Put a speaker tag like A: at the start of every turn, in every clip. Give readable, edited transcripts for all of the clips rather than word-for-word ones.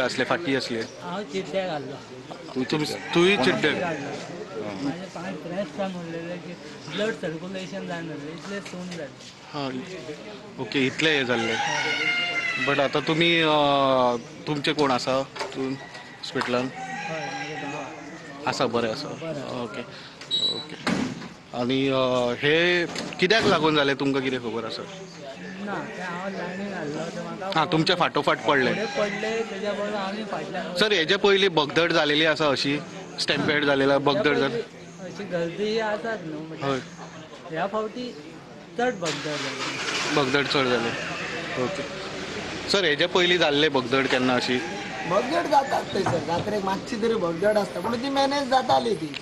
A: असले फाटी असले?
B: हांव चिड्ड्याक आहलो.
A: तूंय चिड्ड्याक?
B: म्हाजे पांय फ्रेश जावन उरलेले की ब्लड सर्कुलेशन जायना इतलें सून जालें.
A: हां ओके, इतलें हें जाल्लें. बट आतां तुमी तुमचे कोण आसा तूं हॉस्पिटलान?
B: हय, म्हाजे भाव
A: आसा. बरें आसा. Okay okay. आनी हे कित्याक लागून जालें तुमकां कितें खबर आसा?
B: ना, ते हांव लायनीन आहलो ते म्हाका
A: हां, तुमच्या फाटोफाट पडले.
B: पडले तेज्या बरोबर आमी फाटल्यान.
A: सर, हेजे पयलीं भगदड जालेली आसा अशी? स्टॅम्पेड जालेला भगदड जाली
B: अशी गर्दी आसात न्हू?
A: हय.
B: ह्या फावटी चड भगदड जाली.
A: भगदड चड जाली. ओके सर, हेजे पयलीं जाल्ले भगदड केन्ना अशी?
C: भगदड जातात थंयसर जात्रेक मातशी तरी भगदड आसता, पूण ती मॅनेज जाताली ती.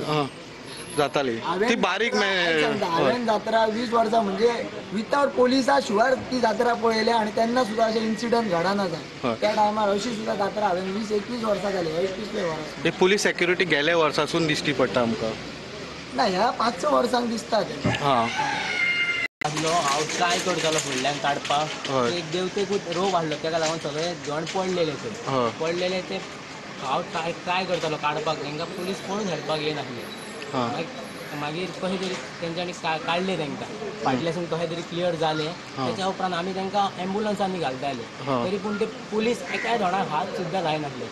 A: जाताली ती बारीक.
C: हांवें जात्रा 20 वर्सां म्हणजे वितावट पोलिसा शिवाय ती जात्रा पळयल्या आनी तेन्ना सुद्दां अशें इन्सिडंट घडना जाय. त्या टायमार अशी सुद्दां जात्रा हांवें 20-21 वर्सां जाली, 21 वर्सां.
A: पुलीस सेक्युरिटी गेल्या वर्सासून दिश्टी पडटा आमकां?
C: ना, ह्या 5-6 वर्सांक दिसता तें.
A: हां,
D: हांव ट्राय करतालो फुडल्यान काडपाक, एक देवतेकूच रोप आहलो तेका लागून सगळे जण पडलेले थंय पडलेले ते. हांव ट्राय करतालो काडपाक, तेंकां पुलीस कोण हेल्पाक येनासले. मागीर कशें तरी तेंच्यांनी काडले तेंकां फाटल्यासून, कशें तरी क्लियर जालें. तेच्या उपरांत आमी तेंकां एम्बुलन्सांनी घालताले, तरी पूण ते पुलीस एकाय धोणाक हात सुद्दां लायनासले.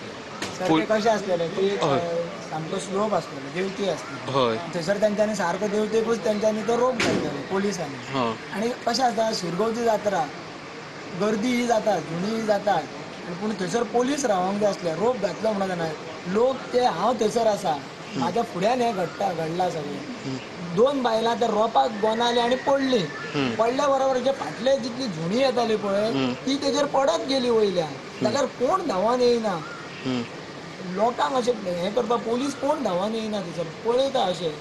C: ते कशें आसलेले की सामको स्लोप आसलेलो, देवती आसली थंयसर, तेंच्यांनी सारको देवतेकूच तेंच्यांनी तो रोप घातलेलो पोलिसांनी. आनी कशें आसता, शिरगांवची जात्रा गर्दी ही जाता, जुनी ही जाता, आनी पूण थंयसर पोलीस रावंक जाय आसले. रोप घातलो म्हणून जाणा लोक ते, हांव थंयसर आसा, म्हाज्या फुड्यान हें घडलां सगळें. 2 बायलां त्या रोपाक गोनाली आनी पडली. पडल्या बरोबर जे फाटले जितली जुणी येताली पळय ती तेजेर पडत गेली वयल्यान, जाल्यार कोण धांवन येयना लोकांक अशें हें करपाक. पोलीस कोण धांवन येयना थंयसर, पळयता अशें.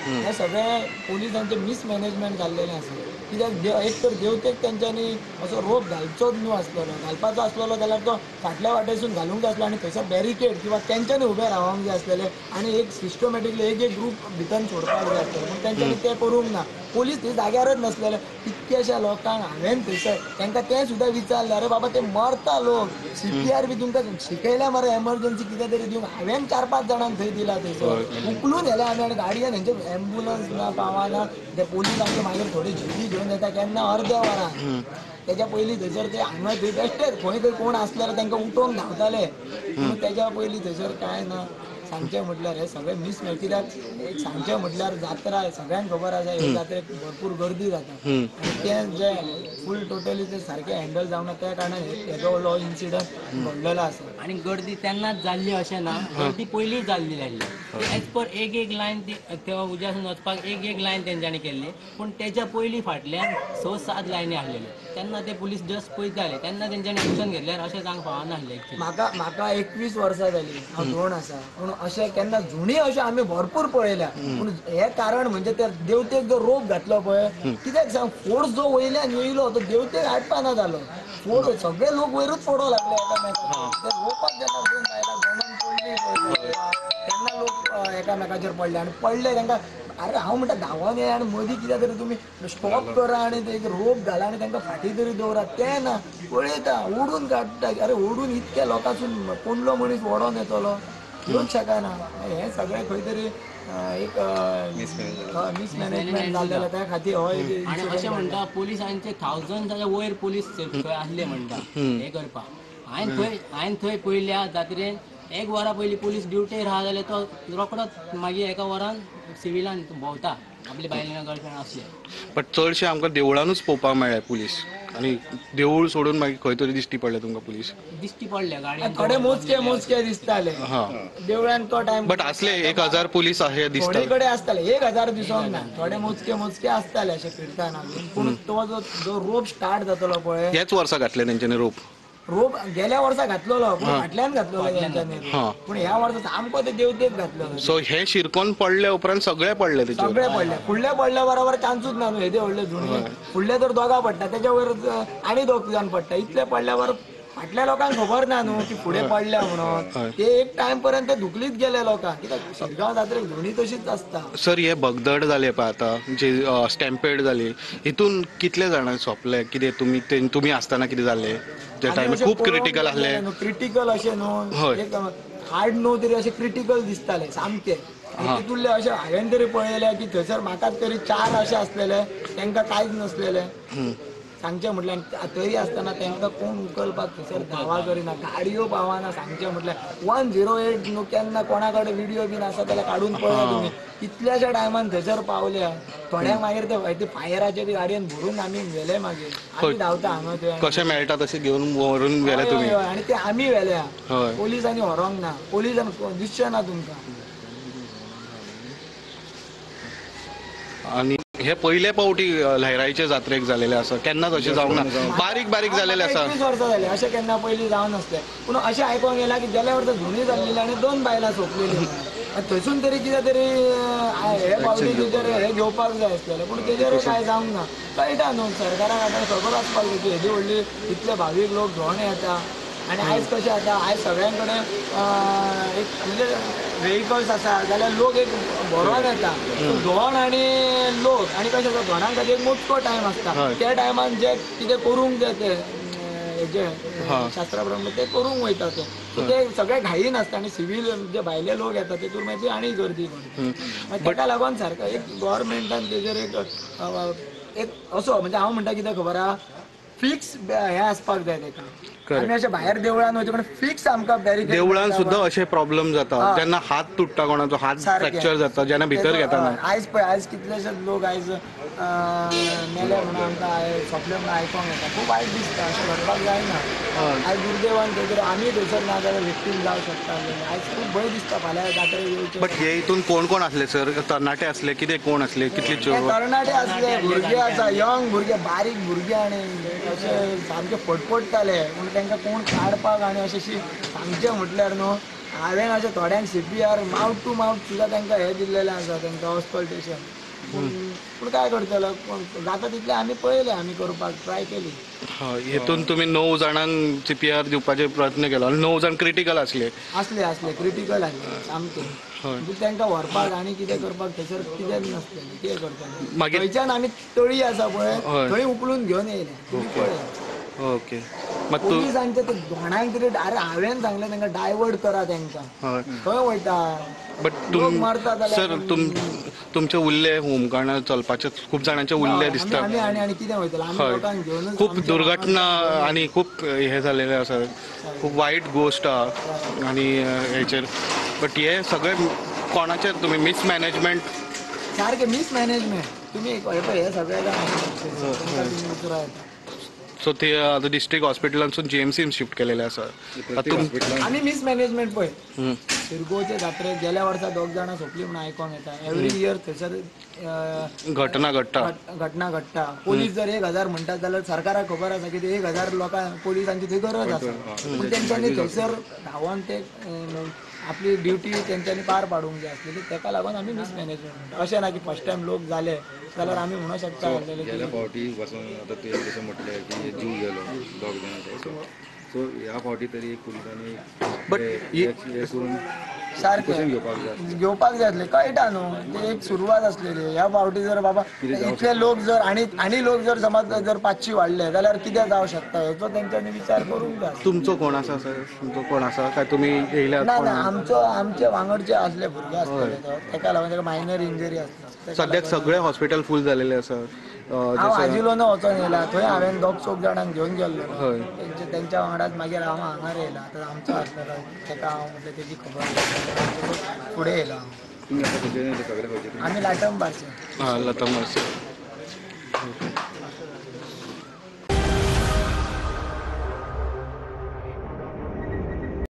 C: हें सगळें पोलिसांचें मिसमॅनेजमेंट जाल्लेलें आसा. कित्याक एक तर देवतेक तेंच्यांनी असो रोप घालचोच न्हू आसलेलो, घालपाचो आसलेलो जाल्यार तो फाटल्या वाटेसून घालूंक जाय आसलो आनी थंयसर बॅरिकेड किंवा तेंच्यांनी उबे रावंक जाय आसलेले आनी एक सिस्टमॅटिकली एक एक ग्रूप भितर सोडपाक जाय आसलेलो, पूण तेंच्यांनी तें करूंक ना. पोलीस थंय जाग्यारच नासलेले. कितक्याश्या लोकांक हांवें थंयसर तेंकां तें सुद्दां विचारलें, अरे बाबा ते मरता लोक, CPR बी तुमकां शिकयल्या मरे, एमर्जन्सी कितें तरी दिवंक. हांवें 4-5 जाणांक थंय दिला, थंयसर उखलून व्हेले आमी आनी गाडयेन हेंचे एम्बुलन्स ना पावना. ते पोलीस आमचे मागीर थोडी झिली घेवन येता केन्ना अर्द्या वरान, तेज्या पयलीं थंयसर ते हांगा थंय बेश्टे खंय खंय कोण आसल्यार तेंकां उठोवन धांवताले. पूण तेज्या पयलीं थंयसर कांय ना. सांगचें म्हटल्यार हें सगळें मिसमॅच. कित्याक एक सांगचें म्हटल्यार जात्रा सगळ्यांक खबर आसा, हे जात्रेक भरपूर गर्दी जाता आनी तें जें फूल टोटली तें सारकें हँडल जावना, त्या कारणान हेजो व्हडलो इन्सिडंट घडलेलो आसा.
D: आनी गर्दी तेन्नाच जाल्ली अशें ना, गर्दी पयलीं जाल्ली आसली. एज पर एक एक लायन ती तेव्हा उज्यासून वचपाक एक एक लायन तेंच्यांनी केल्ली, पूण तेच्या पयलीं फाटल्यान 6-7 लायनी आसलेल्यो. तेन्ना ते पुलीस जस्ट पळयताले, तेन्ना तेंच्यांनी एक्शन घेतल्यार अशें जावंक फावनासलें.
C: म्हाका 21 वर्सां जाली, हांव धोण आसा, पूण अशें केन्ना जुणी अशें आमी भरपूर पळयल्या. पूण हें कारण म्हणजे त्या देवतेक जो रोप घातलो पळय, कित्याक सांग, फोर्स जो वयल्यान येयलो तो देवतेक हाडपाना जालो. फोर्स सगळे लोक वयरूच पडोंक लागले एकामेकाक. त्या रोपाक जेन्ना 2 बायलां गोंदून पडली पळय तेन्ना लोक एकामेकाचेर पडले आनी पडले तेंकां. अरे हांव म्हणटा धांवन ये आनी मदीं कितें तरी तुमी स्टॉप करा आनी एक रोप घाला आनी तेंकां फाटीं तरी दवरा. तें ना, पळयता ओडून काडटा. अरे ओडून इतक्या लोकांसून कोणलो मनीस ओडोन येतलो, येवंक शकना. हें सगळें खंय तरी एक मिसमॅनेजमेंट जाल्लें, त्या खातीर हो एक.
D: आनी अशें म्हणटा पोलिसांचे 1000s वयर पोलीस थंय आसले म्हणटा हें करपाक. हांवें थंय पळयल्या जात्रेन 1 वरा पयलीं पोलीस ड्युटेर आहा जाल्यार तो रोखडोच मागीर 1 वरान सिविलान भोंवता आपले बायलेन गर्लफ्रेंड आसले.
A: बट चडशे आमकां देवळानूच पळोवपाक मेळ्ळे पुलीस, आनी देवूळ सोडून मागीर खंय तरी दिश्टी पडले तुमकां पुलीस?
D: दिश्टी पडले गाडयेन
C: थोडे मोजके मोजके दिसताले देवळान तो टायम.
A: बट असले 1000 पुलीस आहे दिसता
C: थोडे कडेन आसताले, 1000 दिसोंक ना, थोडे मोजके मोजके आसताले अशे फिरताना. पूण तो जो रोप स्टार्ट जातलो पळय,
A: ह्याच वर्सा घातले तेंच्यांनी रोप.
C: रोप गेल्या वर्सा घातलेलो, पूण फाटल्यान घातलेलो तेंच्यांनी, पूण ह्या वर्सा सामको ते देवतेक घातलेलो.
A: सो हे शिरकोन पडले उपरांत सगळे पडले तेचेर,
C: सगळे पडले. फुडले पडल्या बरोबर चान्सूच ना न्हू, हेदे व्हडले जुणी फुडले तर दोगां पडटा, तेच्या वयर आनी 2 जाण पडटा. इतले पडल्या बरोबर फाटल्या लोकांक खबर ना न्हू की फुडें पडल्या म्हणून, ते एक टायम पर्यंत ते धुकलीत गेले लोकांक. कित्याक शिरगांव जात्रेक धुणी तशीच आसता.
A: सर, हे भगदड जाले पळय आतां, जे स्टॅम्पेड जाली, हितून कितले जाणां सोंपले? कितें तुमी आसतना कितें जालें? त्या टायमार खूब क्रिटिकल आसले.
C: क्रिटिकल अशें न्हू, एक हार्ड न्हू तरी अशें क्रिटिकल दिसताले सामके. तितूंतले अशें हांवें तरी पळयलें की थंयसर म्हाकाच तरी 4 अशें आसलेले तांकां कांयच नसलेलें. सांगचें म्हटल्यार तरी आसतना तांकां कोण उखलपाक थंयसर धांवा करिना, गाडयो पावना. सांगचें म्हटल्यार 108 न्हू केन्ना कोणा कडेन विडियो बीन आसा जाल्यार काडून पळया तुमी. कितल्याश्या टायमान थंयसर पावल्या. थोड्यांक मागीर ते फायराचे बी गाडयेन भरून आमी व्हेले. मागीर आमी धांवता हांगा थंय
A: कशें मेळटा तशें घेवन व्हरून व्हेले तुमी.
C: आनी ते आमी व्हेल्या, पोलिसांनी व्हरोंक ना, पोलिसांक दिसचें ना तुमकां.
A: आनी हे पयले पावटी लहराईचे जात्रेक जालेले आसा, केन्नाच अशें जावंक ना. बारीक बारीक जालेले आसा.
C: 21 वर्सां जाले अशें केन्ना पयलीं जावं नासलें. पूण अशें आयकोंक येयलां की गेल्या वर्सा जुनी जाल्लेली आनी 2 बायलां सोंपलेली. थंयसून तरी कितें तरी हे पावटी तेजेर हे घेवपाक जाय आसलेलें, पूण तेजेर कांय जावंक ना. कळटा न्हू सरकाराक आतां खबर आसपाक जाय की हेदी व्हडली इतले भावीक लोक धोंड येता. आनी आयज कशें जाता, आयज सगळ्यां कडेन एक म्हणजे वेहिकल्स आसा जाल्यार लोक एक भरोन येता. धोंड आनी लोक आनी कशें जाता, धोंडां खातीर एक मोजको टायम आसता. त्या टायमान जे कितें करूंक जाय ते हेजे शास्त्रा प्रमाणे ते करूंक वयता. ते ते सगळे घाईन आसता आनी सिवील जे भायले लोक येता तेतूर मागीर आनी गर्दी पडटा. ताका लागून सारको एक गव्हर्मेंटान तेजेर एक एक असो म्हणजे हांव म्हणटा कितें खबर आहा, फिक्स हें आसपाक जाय तेका. आमी अशें भायर देवळान वयता पण फिक्स आमकां बॅरिकेड.
A: देवळान सुद्दां अशे प्रॉब्लम जाता जेन्ना हात तुट्टा, कोणाचो हात फ्रॅक्चर जाता जेन्ना भितर घेतना.
C: आयज पळय आयज कितलेशेच लोक आयज मेले म्हणून आमकां सोंपले म्हणून आयकोंक येता. खूब वायट दिसता, अशें घडपाक जायना. आयज दुर्दैवान खंय तरी आमी थंयसर ना जाल्यार विक्टीम जावंक शकता. आयज खूब भंय दिसता फाल्यां जात्रेक येवचें.
A: बट हे हितून कोण कोण आसले सर? तरणाटे आसले कितें कोण आसले कितले
C: तरणाटे आसले, भुरगे आसा, यंग भुरगे, बारीक भुरगे आनी अशे सामके फटफटताले. पूण तांकां कोण काडपाक आनी अशें सांगचें म्हटल्यार न्हू हांवें अशें थोड्यांक CPR mouth to mouth सुद्दां तांकां हें दिल्लेलें आसा, तांकां ऑस्कल्टेशन. पूण काय करतलो, जाता तितलें आमी पळयलें, आमी करपाक ट्राय केली.
A: हेतून तुमी 9 जाणांक CPR दिवपाचे प्रयत्न केलो आनी 9 जाण क्रिटिकल आसले.
C: आसले आसले क्रिटिकल आसले सामके. तांकां व्हरपाक आनी कितें करपाक थंयसर कितें नासलें, कितें करतले.
A: मागीर
C: थंयच्यान आमी तळी आसा पळय थंय उखलून घेवन येयले. पळय
A: ओके
C: पोलिसांचे ते धोंडांक तरी अरे हांवें सांगलें तांकां डायवर्ट करा तांकां, खंय वयता
A: बट
C: मरता.
A: सर तुमचे उल्ले होमकांड चलपाचे खूब जाणांचे उल्ले दिसता.
C: आमी आनी आनी कितें वयतले आमी लोकांक घेवन.
A: खूब दुर्घटना आनी खूब हे जालेले आसा, खूब वायट गोश्ट आहा आनी हेचेर. बट हे सगळे कोणाचेर तुमी मिसमॅनेजमेंट,
C: सारकें मिसमॅनेजमेंट. तुमी हे सगळे जाण
A: सो ते आतां डिस्ट्रिक्ट हॉस्पिटलांसून GMC shift केलेले आसा.
C: आमी मिसमॅनेजमेंट पळय शिरगोचे जात्रेक गेल्या वर्सा 2 जाणां सोंपली म्हणून आयकोंक येता. एवरी इयर थंयसर
A: घटना घडटा,
C: घटना घडटा. पोलीस जर 1000 म्हणटात जाल्यार सरकाराक खबर आसा की ते 1000 लोकांक पोलिसांची थंय गरज आसा. पूण तेंच्यांनी थंयसर धांवोन ते आपली ड्युटी तेंच्यांनी पार पाडूंक जाय आसलेली. तेका लागून आमी मिसमॅनेजमेंट म्हणटा. अशें ना की फर्स्ट टायम लोक जाले जाल्यार आमी म्हणूंक शकता.
E: गेल्या फावटी वचून आतां तुवें जशें म्हटलें की जीव गेलो 2 जाणांचो, सो ह्या फावटी तरी पुलिसांनी हे करून
C: सारकें घेवपाक जाय आसलें. कळटा न्हू ते एक सुरवात आसलेली. ह्या फावटी जर बाबा इतले लोक जर आनी आनी लोक जर समज जर 500 वाडले जाल्यार कितें जावं शकता हेचो तेंच्यांनी विचार करूंक जाय.
A: तुमचो कोण आसा सर? तुमचो कोण आसा काय तुमी येयल्यात?
C: ना ना, आमचो आमचे वांगडचे आसले भुरगे आसलेले, तेका लागून तेका मायनर इंजरी आसली.
A: सद्याक सगळे हॉस्पिटल फूल जालेले आसा.
C: हांव आजिलोना वचोन येयला, थंय हांवें 2-4 जाणांक घेवन गेल्लो तेंच्या वांगडाच. मागीर हांव हांगार येयला. आतां आमचो आसलेलो तेका हांव म्हटलें तेजी खबर फुडें येयला. आमी लाटंबारचे.
A: लाटंबारचे.